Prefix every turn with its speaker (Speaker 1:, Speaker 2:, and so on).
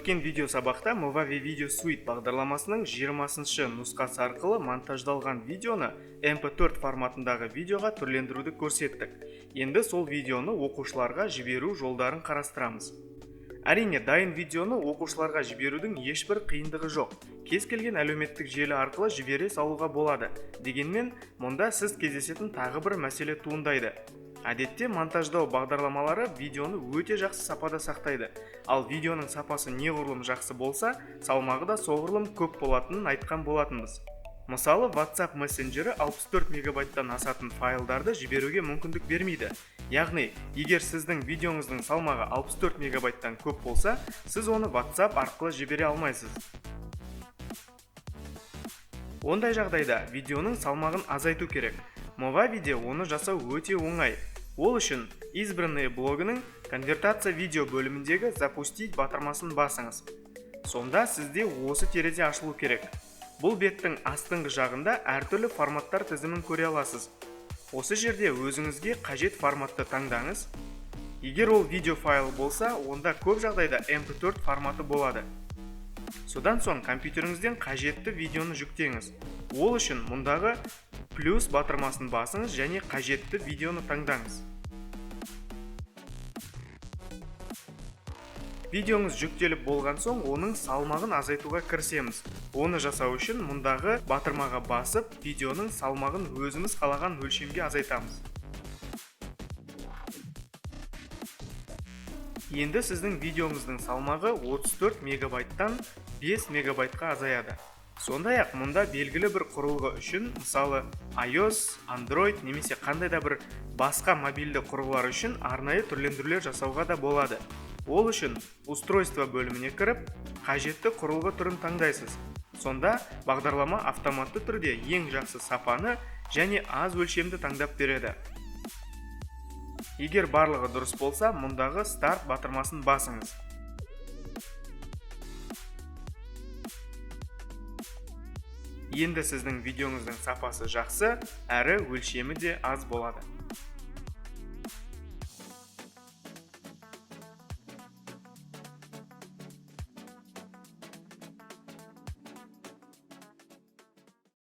Speaker 1: Өткен видео сабақта Movavi Video Suite бағдарламасының 20-шы нұсқасы арқылы монтаждалған видеоны MP4 форматындағы видеоға түрлендіруді көрсеттік. Енді сол видеоны оқушыларға жіберу жолдарын қарастырамыз. Әрине, дайын видеоны оқушыларға жіберудің ешбір қиындығы жоқ. Кез келген әлеуметтік желі арқылы жібере салуға болады. Дегенмен, мұнда сіз кездесетін тағы бір мәселе туындайды. Әдетте монтаждау бағдарламалары видеоны өте жақсы сапада сақтайды. Ал видеоның сапасы неғұрлым жақсы болса, салмағы да соғұрлым көп болатынын айтқан болатынбыз. Мысалы, WhatsApp мессенджері 64 мегабайттан асатын файлдарды жіберуге мүмкіндік бермейді. Яғни, егер сіздің видеоңыздың салмағы 64 мегабайттан көп болса, сіз оны WhatsApp арқылы жібере алмайсыз. Ондай жағдайда видеоның салмағын азайту керек. Movavi'де оны жасау өте оңай. Ол үшін Избранные блогының конвертация видео бөліміндегі Запустить батырмасын басыңыз. Сонда сізде осы терезе ашылу керек. Бұл беттің астыңғы жағында әртүрлі форматтар тізімін көре аласыз. Осы жерде өзіңізге қажет форматты таңдаңыз. Егер ол видео файл болса, онда көп жағдайда MP4 форматы болады. Содан соң компьютеріңізден қажетті видеоны жүктеңіз. Ол үшін мұндағы плюс батырмасын басыңыз және қажетті видеоны таңдаңыз. Видеоңыз жүктеліп болған соң, оның салмағын азайтуға кірісеміз. Оны жасау үшін мұндағы батырмаға басып, видеоның салмағын өзіміз қалаған өлшемге азайтамыз. Енді сіздің видеоңыздың салмағы 34 мегабайттан 5 мегабайтқа азаяды. Сондай-ақ мұнда белгілі бір құрылғы үшін, мысалы iOS, Android немесе қандай да бір басқа мобильді құрылғылар үшін арнайы түрлендірулер жасауға да болады. Ол үшін устройство бөліміне кіріп, қажетті құрылғы түрін таңдайсыз. Сонда бағдарлама автоматты түрде ең жақсы сапаны және аз өлшемді таңдап береді. Егер барлығы дұрыс болса, мұндағы старт батырмасын басыңыз. Енді сіздің видеоңыздың сапасы жақсы, әрі өлшемі де аз болады.